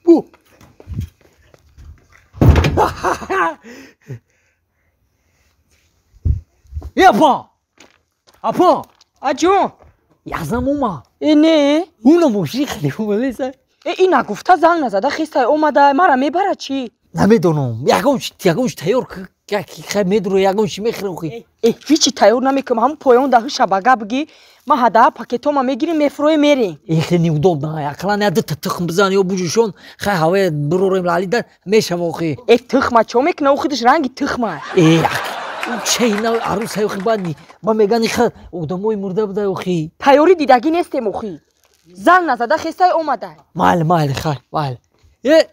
Бу. Э, апа! Апа! Аҷон! Язам ума. Э, не? Уна мошини халифа омада. Э, ина гуфта занг назада хестай омада, мара мебара чӣ? Намедонам. Ягон чи тайёр хай медуро, ягон чи мехӯрам хи. Э, ҳичи тайёр намекунам, ҳамун поён даҳи шабага бигӣ, ма ҳадаҳа пакетома мегирим, мефурӯем, мерем. Э, хеле неудобно. Ақаллан я дута тухм бизан ё буҷушон, хай ҳавоя бирорем лалида мешава охи. Э, тухма чо мекуна, ӯ худаш ранги тухма. Э, чейна арӯсай охи баъд ма меган иха одамои мурда буда охи. Тайёрӣ дидагӣ нестем охи. Занг назада хестай омада. Майли, майли, хай, майли. Э,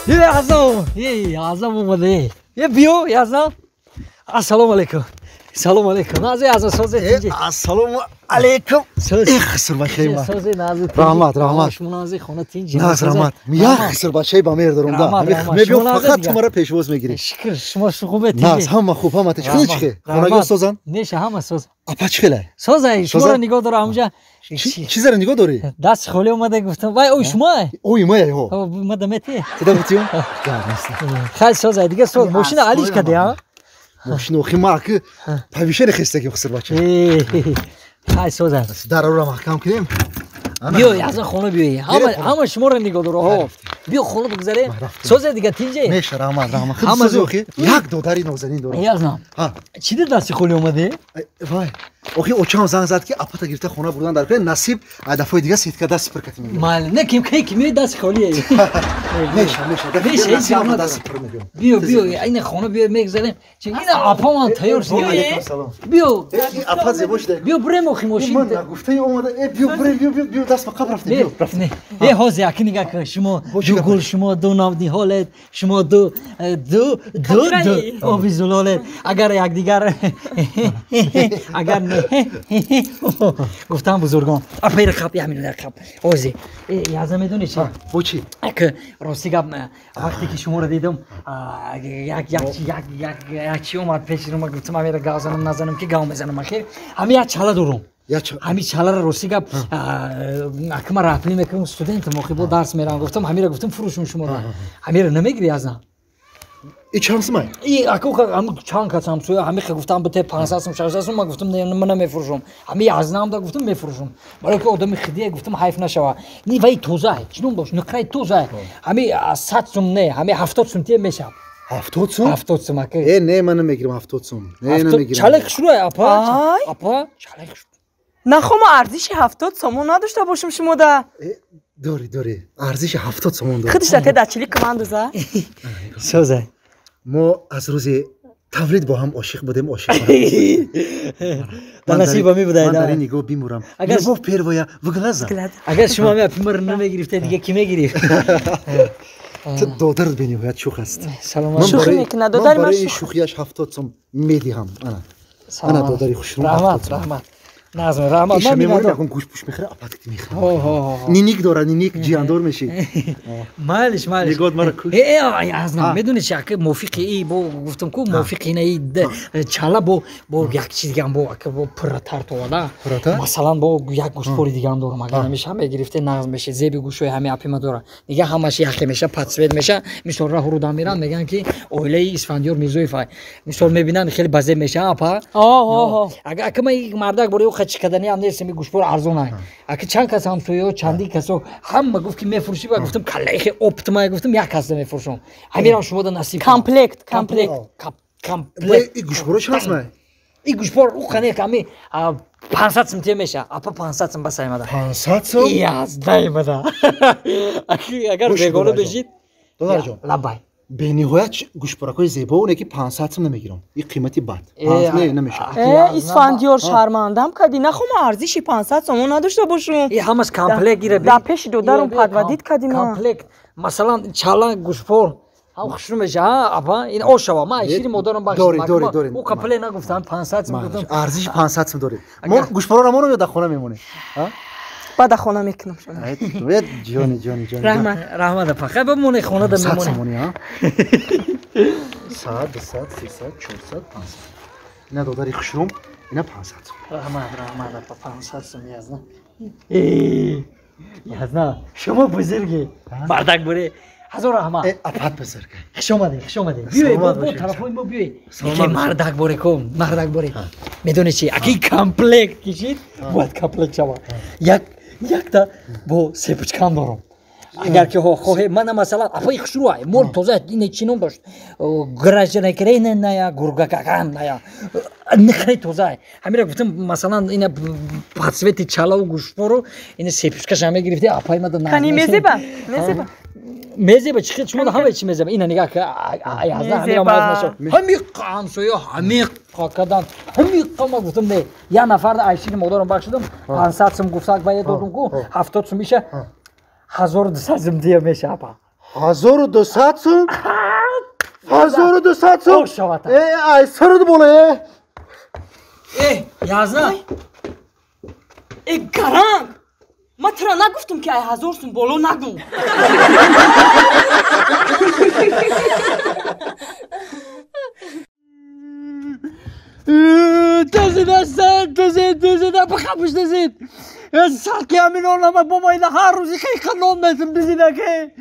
Е, Азам! Е, Азам омада, е. Е, биё, Азам. Ассалому алайкум. Салому алайкум. Нази, Азам, созе тинҷи. Ассалому алайкум. Созе. Эх, хисрбачаи ман. Созе, нази тинҷи. Раҳмат, раҳмат. Шумо нази хона тинҷи. Наз, раҳмат. Як хисрбачаи ба меҳр дорум да. Мебиём фақат ту мара пешвоз мегирӣ. Шукр, шумо хубе тинҷи. Наз, ҳама хуб, ҳама тинҷ. Худи чӣ хел? Хонагиҳо созанд? Неша, ҳама соз. Апа чӣ хелай? Созай, шуморо нигоҳ дорам ҳамҷа. Чизаро нигоҳ дорӣ? Даст холӣ омада гуфтам. Вай, ой шумо? Ой мая, ҳо. Ма дамете? Ту даметиё? Хай созай, дига соз. Мошина алиш кади, а? Мошина охи ма ки повишени хестаги хисрбача. Хай созай. Дараро маҳкам кунем. Биё, язан хона биёй. Ҳама ҳама шуморо нигоҳ дора, ҳо. Биё хона бигзарем. Созе дига тинҷе? Меша, раҳмат, раҳмат. Худ созе охи. Як додари нозанин дорам. Язан. Чӣ дид дасти холӣ омадӣ? Вай. Охи очам занг зад ки апата гирифта хона бурдан дар пе насиб дафъаи дига сетка даст пур кати мегирам. Майли, не ким ки ки меои дасти холӣ. Меша, меша. Меша, ҳеҷ гап даст пур мегирам. Биё, биё, ина хона биё мегзарем. Чи ина апа ман тайёр шуд. Биё. Апа зебо шуда. Биё бурем охи мошин. Ман нагуфтаи омада. Э, биё бурем, биё, биё, биё даст ба қабр рафтем. Биё, рафтем. Э, ҳозир яки нигаҳ кун. Шумо ду гул, шумо ду навниҳолед, шумо ду ду ду ду оби зулолед. Агар якдигар агар не гуфтам бузургон. Апа рақаб, як минут рақаб. Ҳозир. Э, яза медонӣ чи? Бо чӣ? Ак рости гап, вақте ки шуморо дидам, як як як як як чи омад пеши ма, гуфтам амира гав занам назанам ки гав мезанам ахир. Ҳами як чала дорум. Ҳами чаларо рости гап, ака ма раҳпулӣ мекунам, студентам охи бо дарс мерам, гуфтам ҳамира гуфтам фурӯшум шуморо. Ҳамира намегирӣ язан? И чанд сумай? И ака ҳами чанд кас ҳамсоя ҳами гуфтам бите 500 сум, 600 сум, ман гуфтам не, ман намефурӯшам. Ҳами язнам да гуфтам мефурӯшам. Барои ки одами хидия гуфтам ҳайф нашава. Ни вай тоза, чӣ ном дошт? Нуқраи тоза. Ҳами 100 сум не, ҳами 70 сум тия мешавад. 70 сум? 70 сум ака. Э, не, ман намегирам 70 сум. Не, намегирам. Чалаи хушрӯй апа. Апа, чалаи хушрӯй. Нахома арзиши 70 сомон надошта бошам шумо да. Дори, дори. Арзиши 70 сомон дори. Худаш да те чили командуза. Соза. Мо аз рӯзи тавлид бо ҳам ошиқ будем, ошиқ. Ба насиба мебудай. Ман дар ин нигоҳ бимурам. Любовь первая в глаза. Агар шумо ҳами апимаро намегирифте, дига ки мегирифт? Ту додарат бениҳоят шӯх аст. Саломат. Шӯхӣ мекунад додари ман. Барои шӯхиаш 70 сом медиҳам. Ана. Ана додари хушрӯ. Раҳмат, раҳмат. Назм, раҳмат. Ман мемонам якон гӯшт пӯш мехӯра, апатик мехӯра. Ҳо, ҳо, ҳо. Ниник дора, ниник ҷияндор мешӣ. Майлиш, майлиш. Нигоҳ мара куш. Э, аз медонӣ чи ака мувофиқи и бо гуфтам ку мувофиқи ина и чала бо як чиз дигам бо ака бо пурратар товада. Масалан бо як гӯштпори дигам дорам, агар ҳамеша мегирифте нағз меши, зеби гӯшҳои ҳами апима дора. Дига ҳамаш яхе меша, подсвет меша. Мисол раҳу руда меран, мегӯянд ки оилаи Исфандиёр Мирзоев ай. Мисол мебинанд хеле базеб меша апа. Агар ака ман мардак бори чӣ кардани ҳам нест, ми гӯшпор арзон ай. Аки чанд кас ҳамсояҳо, чандин касо ҳама гуфт ки мефурӯшӣ, ва гуфтам каллаи оптима, гуфтам як кас мефурӯшам. Ҳамирам шумо да насиб. Комплект, комплект. Комплект. И гӯшпоро чанд сум? И гӯшпор ӯ қане ами 500 сум тия меша. Апа 500 сум бас аймада. 500 сум? Язда аймада. Агар бегона бешид. Додарҷон. Лабай. Бениҳоят гӯшпоракҳои зебо, оне ки 500 сум намегирам. И қимати бад. Не, намешавад. Э, Исфандиёр, шармандам кардӣ. Нахома арзиши 500 сомон надошта бошум. И ҳамаш комплект гира. Дар пеши додарум подводить кардӣ ма. Комплект. Масалан, чала, гӯшпор. Ҳам хушрӯ меша, ҳа, апа, ин ошава. Ман шири модарам бахшид. Дори, дори, дори. Ӯ капле нагуфтам, 500 сум гуфтам. Арзиши 500 сум доред. Мо гӯшпорро монем ё дар хона мемонем? Баъд дар хона мекунам шумо. Ҷони, ҷони, ҷони. Раҳмат. Раҳмат апа. Хай бимоне хона да мемонем. 100 сомонӣ, ҳа? 100, 200, 300, 400, 500. Ина додари хушрӯм. Ина 500 сум. Раҳмат, раҳмат, апа, 500 сум язна. Язна, шумо бузургӣ. Мардак буре. Ҳазор раҳмат. Апат бузургӣ. Хуш омадед, хуш омадед. Биёед, бо тарафҳои мо биёед. Яке мардак боре кун, мардак боре. Медонед чи? Аки комплект кишид, бояд комплект шавад. Якта бо сепучкам дорам. Агар ки хоҳе, мана масалан, апаи хушрӯай, мол тоза, ин чи ном дошт? Гражданакреная, гургакаканная. Нихри тоза. Ҳамира гуфтам, масалан, ина подсвети чалаву гӯшвору, ина сепучкаша мегирифти, апаи мада наз. Кани мезеба? Мезеба. Мезеба, чи хел шумо ҳама чи мезеба? Ина нигоҳ ка, язда ҳамира маз нашо. Ҳами ҳамсоя, ҳами қакадан, ҳами қама гуфтам не. Я нафар айшини модарам бахшидам, 500 сум гуфтак ба додум ку, 70 сум иша. 1200 сум дия меша апа. 1200 сум? 1200 сум? Ош шавата. Ай сард боле. Язна. Гаранг. Ма тура нагуфтум ки ай 1000 сум боло нагу. Дузида, дузид, дузида, бихабуш дузид. Сарки ҳамин олама бобо ина ҳар рӯзи хиқа нон метум дузида ки.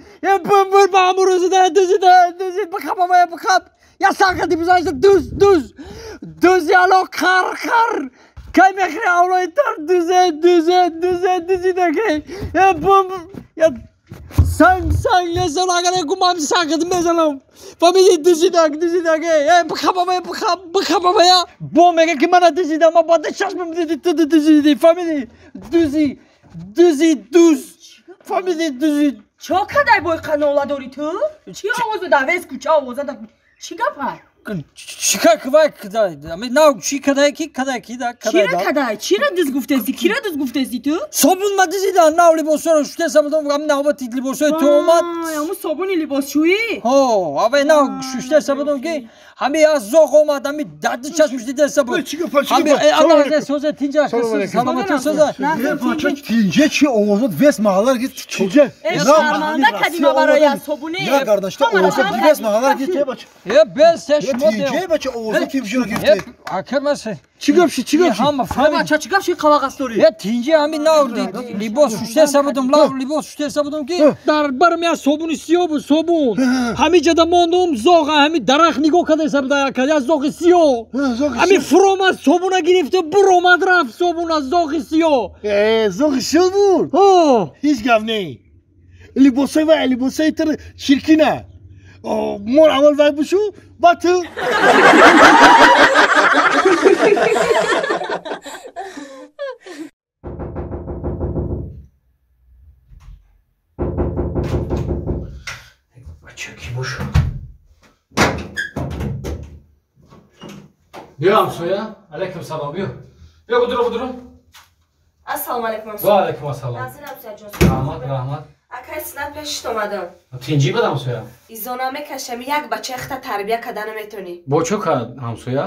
Бумбур ба ҳамун рӯзида дузида, дузид, бихаб бобо, бихаб. Я сарка дибузашта дуз, дуз. Дузи ало қар, қар. Кай мехри авлои тар дузе, дузе, дузе, дузида ки. Бумбур, я санг, санг, несам агар гумам санг мезанам. Фамили дузидак, дузидак, бихаб бобо, бихаб, бихаб бобо. Бо мега ки мана дузида, ма бада чашмам диди, ту дузиди, фамили дузи, дузи, дуз. Фамили дузи. Чо кадай бой қанола дори ту? Чи овозу да вес куча овоза да чи гапа? Чика квай кадай? Ами нав чи кадай ки кадай ки да кадай да. Чира кадай? Чира дуз гуфтеси? Кира дуз гуфтеси ту? Собун ма дузида, нав либосоро шуштеса будам, ами навбати либосои ту омад. Аму собуни либосшӯӣ? Ҳо, авай нав шуштеса будам ки ҳами аз зоғ омад, ҳами дарди чашмш дидеса буд. Чи гапа, чи гапа? Соза тинҷа, саломатӣ соза. Бача тинҷа чи овозот вес маҳаллар ки тинҷа. Шарманда кадима барои аз собуни. Я гардашта овозот вес маҳаллар ки те бача. Бес шумо тинҷа бача овозот ким шуро гирифте. Акар масе. Чи гап ши, чи гап ши? Ҳама фаҳмид. Бача чи гап ши қавағас дорӣ? Тинҷа ҳами нав либос шуштеса будам, лав либос шуштеса будам ки дар барм я собуни сиёҳ буд, собун. Ҳами ҷада мондум, зоға ҳами дарахт нигоҳ кардеса буда, я зоғи сиёҳ. Ҳами фуромад собуна гирифту буромад рафт собуна зоғи сиёҳ. Зоғи сиёҳ буд? Ҳо. Ҳеҷ гап не. Либосои вай, либосои тир чиркина. Мор аввал вай бушу, баъд ту. Бача ки бошу? Биё ҳамсоя, алайкум салом, биё. Биё будуро, будуро. Ассалому алайкум ҳамсоя. Ва алайкум ассалом. Назир ҳамсояҷон. Раҳмат, раҳмат. Акай синат пешит омадам. Тинҷӣ бад ҳамсоя? Изона мекашам, як бачаи хата тарбия карда наметонӣ. Бо чо кард ҳамсоя?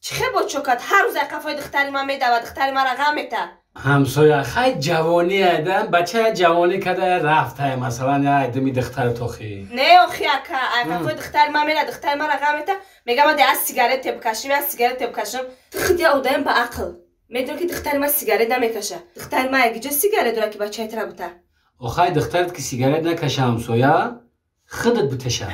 Чӣ хел бо чо кард? Ҳар рӯз қафои духтари ман медавад, духтари мара ғам мета. Ҳамсоя, хай ҷавонӣ айда, бача ҷавонӣ карда рафта, масалан, айдами духтари тохи. Не, охи ака, ай қафои духтари ман мера, духтари мара ғам мета, мегам ма аз сигарет тебкашим, аз сигарет тебкашим. Ту худ я одаем ба ақл. Медонӣ ки духтари ман сигарет намекаша. Духтари ман ягиҷо сигарет дора ки бачаи тра бута. Охай духтарат ки сигарет накаша ҳамсоя, худат буташа.